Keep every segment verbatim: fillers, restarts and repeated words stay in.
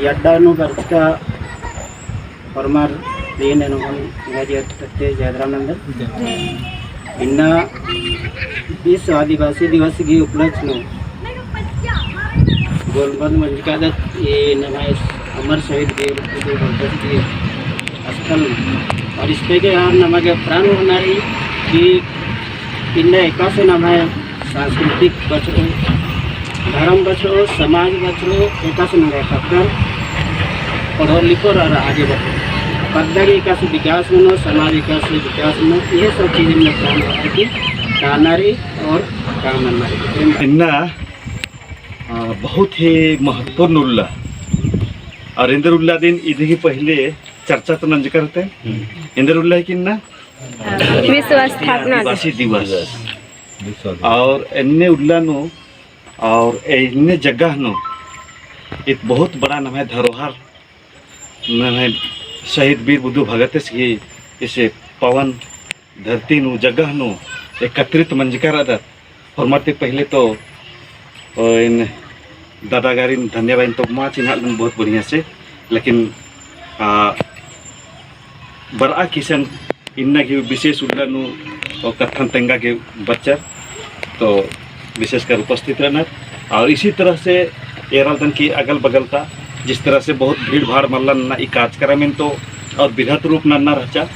अड्डा नू बरचका होरमर दिन एन ओन गाजी अत्ते जय धर्म नन्दन। इन्ना विश्व आदिवासी दिवस गही उपलक्ष्य नू गोलबंद मंजकादत ई नम्है अमर शहीद वीर बुधु भगत गही स्थल नू। और इसके के और नमा गे प्राण होना रई कि इन्ना एकासे नम्है सांस्कृतिक बछरो, धर्म बछरो, समाज बछरो, एकासे नम्है पद्दर पढ़ोर लिखोर और आगे बढ़ो। पद्दर एकासे विकास मनो, समाज एकासे विकास मनो, ये सब चीजें में काम होता है कि काना रई और काम नन्ना रई। इन्ना, आ, बहुत ही महत्वपूर्ण उल्ला। और एन्देर उल्ला दिम इदी ही पहले चर्चा तो नंजकर थे। हम्म। एन्देर उल्ला है कि ना? विश्व स्थापना आदिवासी दिवस। और एन्ने उल्ला नू और एन्ने जगह नू एक बहुत बड़ा नम्है धरोहर, नम्है शहीद वीर बुधु भगतस गही इसे पावन धरती नू, जगह नू एकत्रित मंजका रअदत। होरमर ती पहले तो, अ, एन दादागारिन धन्यवाद तो मा चिन्हालन बहुत बढ़िया से, लेकिन, आ, बरआ किसन इन्ना गही विशेष उल्ला नू और कत्थन तेंगा गे बच्चर, तो विशेषकर उपस्थित रअनर। और इसी तरह से एरादन की अगल बगल ता जिस तरह से बहुत भीड़ भाड़ मल्ला नन्ना ई कार्यक्रम एन तो और बृहत रूप नन्ना रहचा,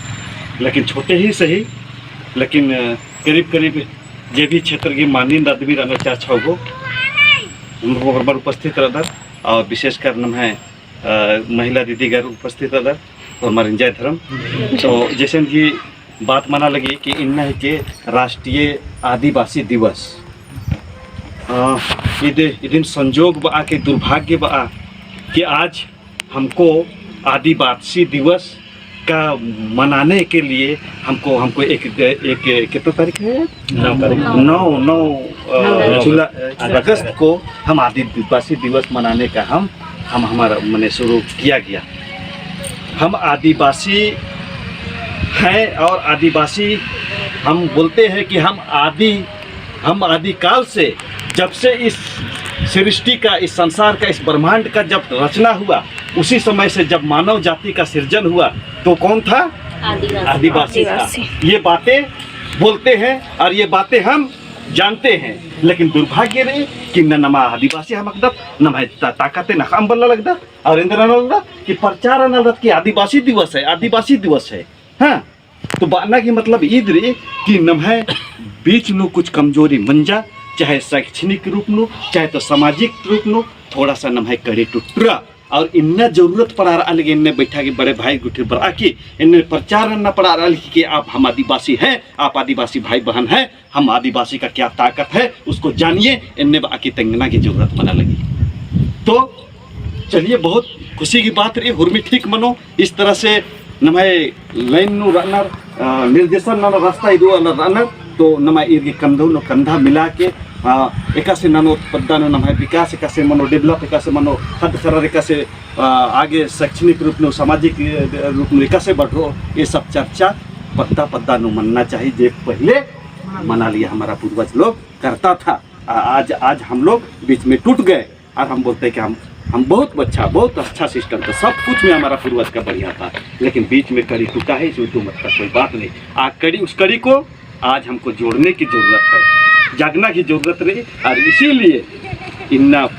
लेकिन छोटे ही सही, लेकिन, अ, करीब करीब जे भी क्षेत्र के मानिन आदमी रअनर चार छः गो, उन होरमर उपस्थित रअदर और विशेषकर नम्है अ, महिला दीदीगर उपस्थित रअदर, होरमारिन जय धर्म। तो जैसन कि बात मना लगी कि इन्ना हिके राष्ट्रीय आदिवासी दिवस। अ, इदे, इदिन संजोग बआ के दुर्भाग्य बआ कि आज हमको आदिवासी दिवस का मनाने के लिए हमको, हमको एक, एक, कितना तारीख है? नौ तारीख। नौ, नौ, अ, नौ। जुलाई, अगस्त को हम आदिवासी दिवस मनाने का हम, हम, हमारा, मने, शुरू किया गया। हम आदिवासी हैं और आदिवासी हम बोलते हैं कि हम आदि हम आदिकाल से, जब से इस सृष्टि का, इस संसार का, इस ब्रह्मांड का जब रचना हुआ, उसी समय से जब मानव जाति का सृजन हुआ, तो कौन था? आदिवासी। आदिवासी था। आदिवासी। ये बातें बोलते हैं और ये बातें हम जानते हैं, लेकिन दुर्भाग्य रई कि न नमा आदिवासी हमकदत, नम्है ता-, ताकत नखम बल्ला लगदत, और एन्देर नना लगदत कि प्रचार नना लगदत कि आदिवासी दिवस है, आदिवासी दिवस है। हाँ, तो बअना की मतलब ईद रई कि नम्है बीच नू कुछ कमजोरी मंजा, चाहे शैक्षणिक रूप नू, चाहे तो सामाजिक रूप नू, थोड़ा सा नम्है कड़ी टुटरा। और इन्ना जरूरत पड़ा रआ लगी, एन्ने बैठा के बड़े भाई गुट्ठी बरआ की, एन्ने प्रचार नन्ना पड़ा रआ लगी कि आप हम आदिवासी हैं, आप आदिवासी भाई बहन हैं, हम आदिवासी का क्या ताकत है, उसको जानिए, एन्ने बआ की तेंगना की जरूरत मना लगी। तो चलिए, बहुत खुशी की बात रई, हुरमी ठीक मनो, इस तरह से नम्है लाइन नू रअनर, अ, निर्देशन नना रास्ता इदो वाला रअनर, तो नमा ईर गे कंधा नू कंधा मिला के, अ, एकासे ननो पद्दा नू नम्है विकास एकासे मनो, develop एकासे मनो, ख़द्द ख़र्रर एकासे, अ, आगे शैक्षणिक रूप नू, सामाजिक, अ, रूप नू एकासे बढ़रओ, ये सब चर्चा पद्दा पद्दा नू मनना चाहिए, जे पहले मना लिया हमारा पूर्वज लोग करता था। आ-, आज, आज हम लोग बीच में टूट गए। और हम बोलते हैं कि हम, हम बहुत अच्छा, बहुत अच्छा system था, सब कुछ में हमारा पूर्वज का बढ़िया था, लेकिन बीच में कड़ी टूटा है, इसमें दो मत का कोई बात नहीं। आ कड़ी, उस कड़ी को आज हमको जोड़ने की जरूरत है, जागना की जरूरत रई। और इसीलिए इन्ना, अ,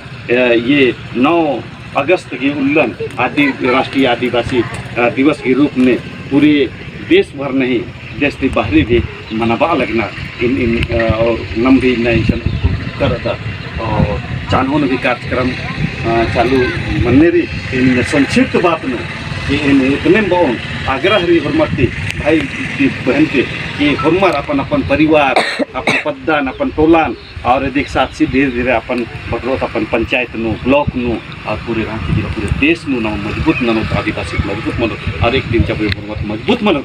ये नौ अगस्त की उल्लन आदि, राष्ट्रीय आदिवासी, अ, दिवस के रूप में पूरे देश भर नहीं, देश ती बाहरी भी मनाबआ लगना। इन, इन, अ, और नम भी इन्ना इसन उत्सुक रअदत और चान्हो नू भी कार्यक्रम, अ, चालू मन्ने रई। इन संक्षिप्त बात नू कि इन इतने बओन आग्रह रई होरमर ती, भाई ती, बहन ती, कि होरमर अपन अपन परिवार, अपन पद्दन, अपन टोलन, और इदी के साथ से धीरे-धीरे अपन बटरोत अपन पंचायत नू, block नू, और पूरे रांची जिला, पूरे देश नू नम मजबूत ननोत, आदिवासी मजबूत मनोत, और एक दिन जब ये मजबूत मनोत,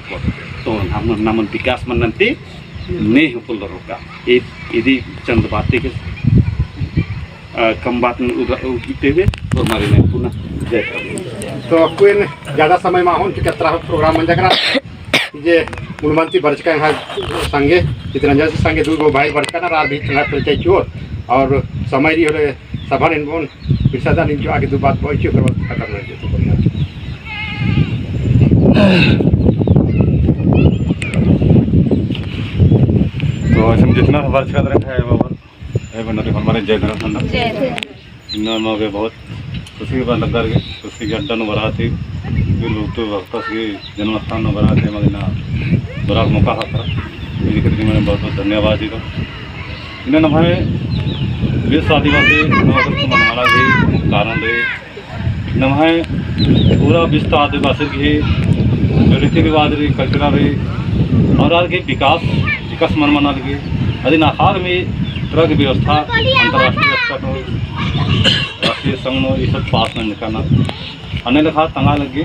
तो हम, नमन विकास मनन ती ने हुकुल रोका। ए, इदी चंद बातें के, अ, कम बात नू उदा-, उठते हुए, तो हमारे में पुनः जय करते हैं। तो अक्कुन ज्यादा समय मा होन, चूँकि अतरा program मंजा केरा, जे मुलमन ती बरचका एंग्है संगे, चितरंजन संगे दू गो भाई बरचका ना, आर भी तंगआ परिचय चिओर, और समय रई होले सभा नू एन बओन फिर सदा नीम जो आगे दो बात पहुंची, ओकर बाद खत्म हो जाए, तो बढ़िया। तो ऐसे में जितना बार छका तरह है बाबा, ए बन्ना ते हमारे जय धर्म संघ। जय धर्म। इन्ना मगे बहुत खुशी की बात लग्गा रही, खुशी की अड्डा नू बरआ ती, फिर भक्तों भक्तस की जन्मस्थान नू बरआ ती, मगे ना बरआ मौका हाथरा, इनके लिए मैंने बहुत बहुत धन्यवाद दी। इन्ना नम्है विश्व आदिवासी दिवस मनाना ही कारण रई, नम्है पूरा विश्व आदिवासी की जो रीति रिवाज रई, culture रई, और आर की विकास, विकास मल मना लगी। अदिन आखर में तरह की व्यवस्था अंतर्राष्ट्रीय स्तर नू, राष्ट्रीय संघ नू, ये सब पास नंजका ना। अन्ने लेखा तंगआ लगी,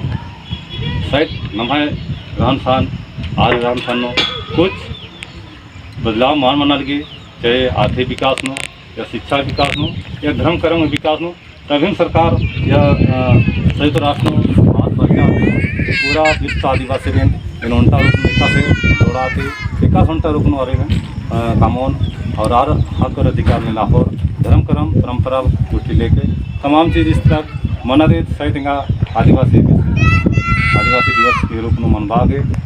शायद नम्है रहन सहन, आर रहन सहन नू कुछ बदलाव मल मना लगी, चाहे आर्थिक विकास नू, या शिक्षा विकास नू, या धर्म कर्म विकास नू, तभिन सरकार या, अ, संयुक्त राष्ट्र नू बात बरआ ती पूरा विश्व आदिवासी रिन एन ओन्टा रूप नू एकासे जोड़आ ती, एकासे ओन्टा रूप नू आरिन, अ, कमओन और आर हक और अधिकार नू लाखोर धर्म करम परंपरा गोष्ठी लेके तमाम चीज इस तरह मना रई। शायद एंगा आदिवासी, आदिवासी दिवस के रूप नू मनबआ गे